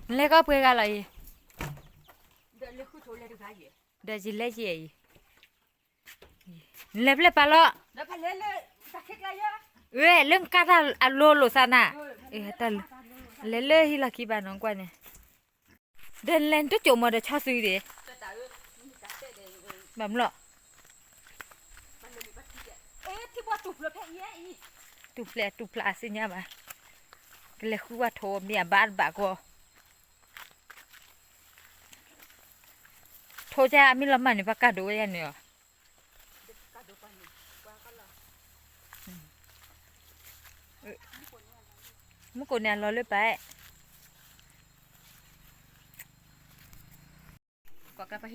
နလဲၤကီၢ်ပှဲၤဂၤလီၤအံၤ, ဒီးယလဲၤယဲအံၤ, နလဲၤဖျဲၣ်ပာ်လီၤ, ဝဲလၢနကါတၢ်အလိၤလိာ်သးနၤ, လဲၤလၢဟံၣ်လီၢ်ခံဘၣ်နီၤကွၢ်န့ၣ်, ဒီးနလဲၤနတစိာ်မီၤဒီးဆီသုဒံး, ဘၣ်မလီၤ တူၢ်ဖျဲၣ်တူၢ်ဖျါအစ့ညါဘၣ်, ကလဲၤဃုဝဲထိးမ့ၢ်အဘၣ်တဘၣ်ကီး, ထိးကၢအမ့ၢ်လီၤမၢ်န့ၣ် ပှၤကၢ်ဒိးဝဲယါန့ၣ်အီၤ, မုၢ်ကိးန့ၣ်အလီၤလၢပၢ် ကိးကျိ,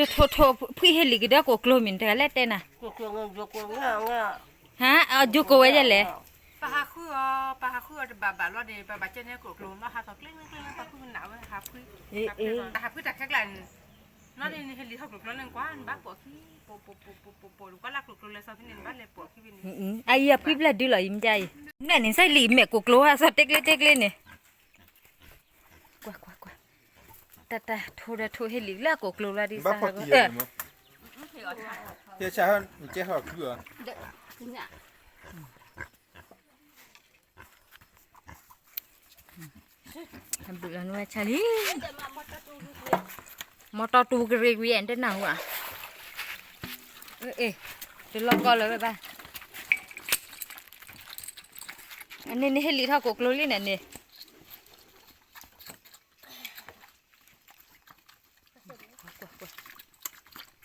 ဒီးထိးထိးဖှံဟ့ၣ်လံကဒီးကိးကျိမ့ၢ်တဂၤလဲၣ်တဲနၤ, ဟါ, အယိကိးဝဲဒ်လဲၣ်, ပဟးဃုအီၤ, ပဟးဃုအီၤတဘၣ်ဘၣ်လီၤန့ၣ် ပဘၣ်ကဲန့ၣ်ကိးကျိ မ့ၢ်ဟးထီၣ်ကျ့ကျ့ကျ့ ပဟးဃုနးဝဲဟးဖှံ, ဟးဖှံတၢ်ဟးဖှံတၢ်ခဲကျါန့ၣ်, နီၢ်န့ၣ်နဟ့ၣ်လံထီၣ်ကျိကျိန့ၣ်ကွၢ် နဘၣ်ပိာ်ခံ, ပိာ်ပိာ်ပိာ်ပိာ်ပိာ်ပိာ် နကွၢ်လၢကျိကျိလဲၤစီဖဲန့ၣ် နဘၣ်လဲၤပိာ်ခံဖဲန့ၣ်, အအံၤအဖှံဖျဲၣ်ဒုလီၤ ယမ့ၢ်ကါအံၤ, မ့ၢ်န့ၣ် စဲလံမဲာ်ကိးကျိဟါ စီၤတဲကျ့တဲကျ့န့ၣ် ကွၢ်ကွၢ်ကွၢ်, တၢ်တၢ်ထိးဒီးထိးဟ့ၣ်လံ လၢအကိးကျိလီၤဒ်စး, ဘုးလီၤနဝဲဆါလံ, မီတီတူကရ့ကွံာ်အဲၣ်တနၢ်ဟူဧါ, အ့ၣ်, တလီၢ်ကီၢ်လၢၤဝဲဘၣ်, အန့ၣ်နဟ့ၣ်လံထီၣ်ကိးကျိလံန့ၣ်န့ၣ်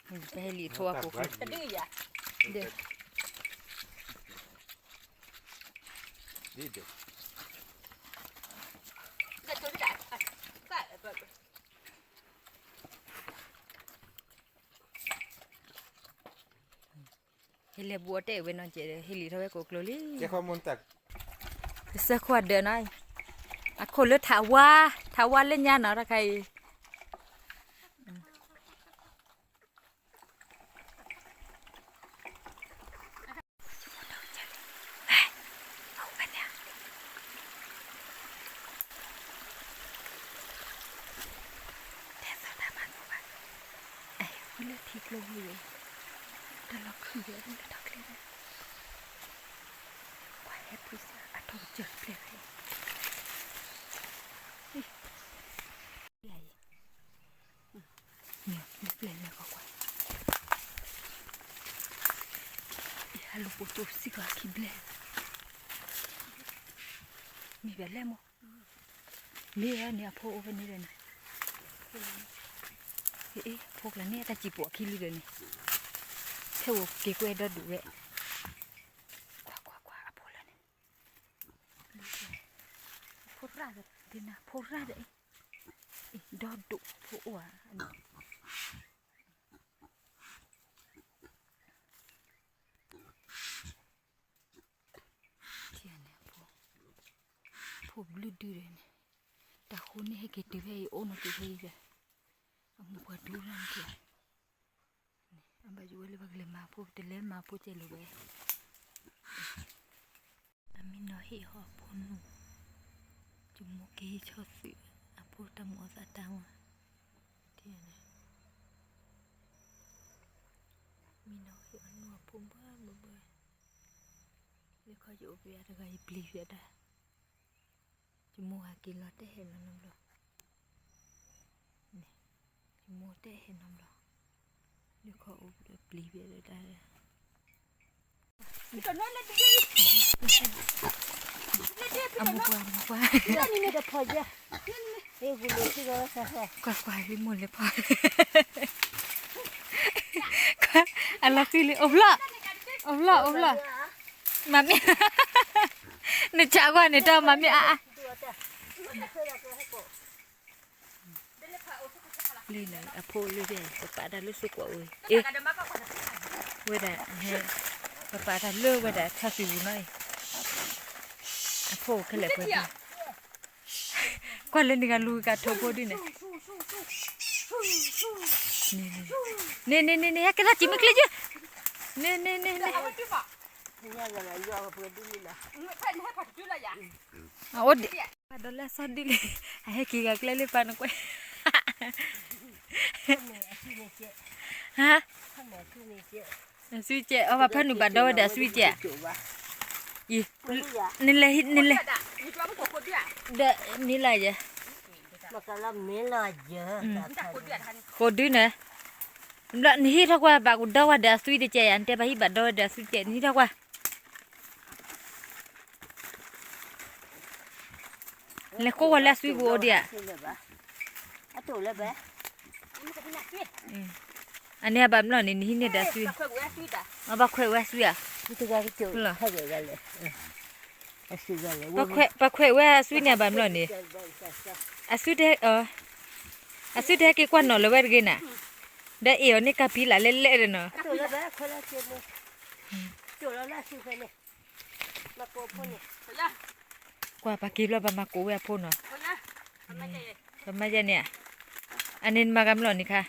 ပဟဲလံာ်ထိၣ်အကိးကျိ, ဟဲလဲၤဘူးအီၤတဲဝဲနီၤကဲးဒီး ဟ့ၣ်လံာ်ထီၣ်ဝဲကိးကျိလံ, ကစၢၢ်ခိၣ်အဒၢးနီၤ, အခိၣ်လၢထးဝါ, ထးဝါလၢညါနီၤတခါအံၤ လၢထံကျိဝံၤ, တၢ်လီၤခုၣ်ဝဲလၢထီၣ်ချ့ဝဲ, ကွၢ်ဟဲဖှံစၢ်အထီၣ်ကစၢၢ်တဖျဲၣ်ဖဲ မ့ၢ်ဘျဲၣ်လဲၤကွၢ်ကွၢ်, ဟဲလိာ်ပိာ်တိစံၢ်ကီးခံဘျဲၣ်, မ့ၢ်ဘျဲၣ်လဲၣ်မိၢ်, မ့ၢ်န့ၣ်အဖိအိၣ်ဖဲန့ၣ်ဒီးန့ၣ်, အ့ၣ် ဖိကျါန့ၣ် တၢ်စံၣ်ပိာ်အခံလံဒီးန့ၣ်, ထဲအိၣ်က့ၤကွဲဒီဒူၣ်ဝဲ, ကွၢ်ကွၢ်ကွၢ်အဖိလၢန့ၣ်, ဖိရၣ်ဒီး ဒ်နၤဖိရၣ်ဒီး အ့ၣ် ဒီဒူၣ်ဖိအိၣ်ဧါန့ၣ် ထံၣ်န့ၣ် ဖိဘျုးဒုဒီးန့ၣ်, တၢ်ဃိန့ၣ်ဟဲက့ၤတုၤဖဲအံၤ အိၣ်နီၤတုၤဖဲအံၤဒီး, အမိၢ်ပှၢ်ဒူရၣ်န့ၣ်, အဘၣ်ယိၣ်ဝဲလၢပကလဲၤမၤဖိ တလဲၤမၤဖိကဲလိာ်ဝဲ, အမံနီၤဟ့ၣ်ဟီၣ်အဖိနူၢ်, ယမိၢ်က့ၤဆီသုး အဖိတၢ်မူအသးတၢ်ဝါ, ထံၣ်န့ၣ် မံနီၤဟ့ၣ်အီၤနူၢ်အဖိဘၣ်ဘၣ်ဘၣ်, လၢခီယအိၣ်ပယါတဂၤ ယပျံၤယဒၣ်, ယမိၢ်ဟဲက့ၤလီၤတဲဟဲလီၤနီတဘျီ, ယမိၢ်တဲဟဲနီတဘျီ, လၢခီအိၣ်ပျံၤယဒၣ်, အမိၢ်ပှၢ် အမိၢ်ပှၢ်, ကွၢ်ကွၢ်လံမိၢ်လဲၤဖီ, အလီၤဃံလံ အိၣ်ဖျီၣ်, အိၣ်ဖျီၣ် အိၣ်ဖျီၣ်, မၤမ့ၢ်, နဆးကွၢ်န့ၣ်တၢ်မၤမ့ၢ်အါအါ လံန့ၣ် အဖိလၢဖဲ ပပာ်တၢ်လၢစိကွၢ်ဝဲ, အ့, ဝဲဒၣ်, ပပာ်တၢ်လၢဝဲဒၣ်ထါစံးပူၤနီၤအံၤ, အဖိခဲလၢာ်ပှဲၤ, ကွၢ်လၢန့ၣ်ဂၤလူၤဂၤထိးဖိဒ်န့ၣ်, န့ၣ်န့ၣ်န့ၣ် ဟဲကဲထီၣ်စံးမ့ၢ်ကျ့ယုၢ်, န့ၣ်န့ၣ်န့ၣ်န့ၣ် အအိၣ်ဒံး, ပှၤဒီးလၢအစီၣ်ဒုလံ, အဟဲက့ၤဂၤကျဲလၢပၢ်နကွဲး, ဟါ, အစူကဲ, အီၣ်ဘၣ်ဖၣ်နုာ်ဘၣ်ဒီဝဲဒီးအစူကဲ, အံၤ, နလဲၤ, နလဲၤ, ဒီးနံၤလၢယဲ, ဃိဒုန့ၣ်, ဘျီနဟံးထီၣ်ကွၢ်ဘၣ်ကဒီဝဲဒီးအစူတကဲယၤ, နတဲဘၣ်ဟံးဘၣ်ဒီဝဲဒီးအစူတကဲ, နဟံးထီၣ်ကွၢ် လဲၤကိးဝဲလၢအစူပူၤအိၣ်ဒံးဧါ, အန့ၣ်အဘၣ်မျီၢ်န့ၣ် နဟံးန့ၢ်ဒီးအစူ, အဘၣ်ခွဲးဝဲအစူဧါ, ပှၤခွဲးဝဲအစူန့ၣ်အဘၣ်မျီၢ်န့ၣ်, အစူတဲ, အစူတဲဟဲက့ၤကွၢ်နီၣ်လၢၤဝဲတဂ့ၤနၤ, ဒီးအ့ၣ်အီၤန့ၣ်ကပံလးလဲလဲဒီးနီၤ, ကွၢ်ပှၤက့ၤဘျီပှၤမၤကိးဝဲအဖိနီၤ, ပမၤယဲန့ၣ်ဧါ, အန့ၣ်နမၤကမျီၢ်န့ၣ်ခါ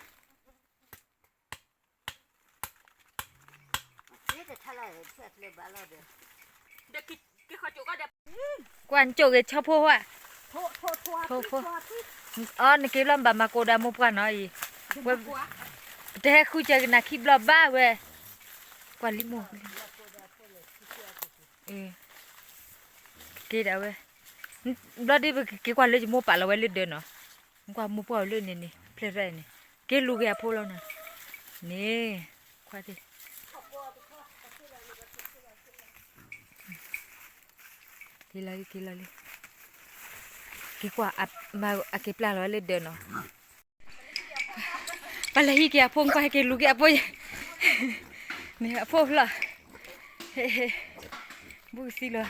ကွၢ်နကၠိၣ်က့ၤဆီဖိဝဲ, အီ နက့ၤဘျီဘၣ်မၤကိးဒီးမိၢ်ပှၢ်နီၤအံၤ, ပတဟဲဃုစၢၤကနၣ်ခံဘျီဘၣ်ဝဲ, ကွၢ်လံမိၢ်, က့ၤဒၣ်ဝဲ, ဘျီဒ်ပက့ၤကွၢ်လၢယမိၢ်ပာ်လီၤဝဲလၢဒၢးနီၤ, ကွၢ်မိၢ်ပှၢ်အီၤလၢန့ၣ်န့ၣ် ဖျဲၣ်ရၣ်န့ၣ်, က့ၤလူၤက့ၤအဖိလီၤနီၤ, န့ၣ်, ခွါသ့ၣ် က့ၤလီၤလံ က့ၤလီၤလံ, က့ၤကွၢ်, အက့ၤပျၢ်လီၤဝဲလၢဒၢးနီၤ, ပလဲၤဟံးက့ၤအဖိ ကွၢ်ဟဲက့ၤလူၤက့ၤအဖိ, န့ၣ်အဖိဖျီၣ်, ဟ့ၣ်ဟ့ၣ်, ဘူးကသံလီၤ,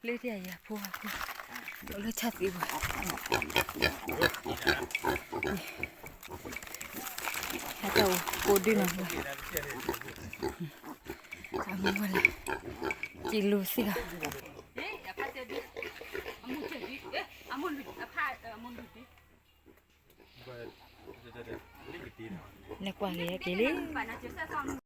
လၢတၢ်ယၤဖိအဖိ, လၢဆၣ်သံးပူၤ, အတၢ်အိၣ်ကိးဒုနီၤ, အမူဝဲလဲၣ်, က့ၤလူၤသံလီၤ, နကွၢ်က့ၤက့ၤလံ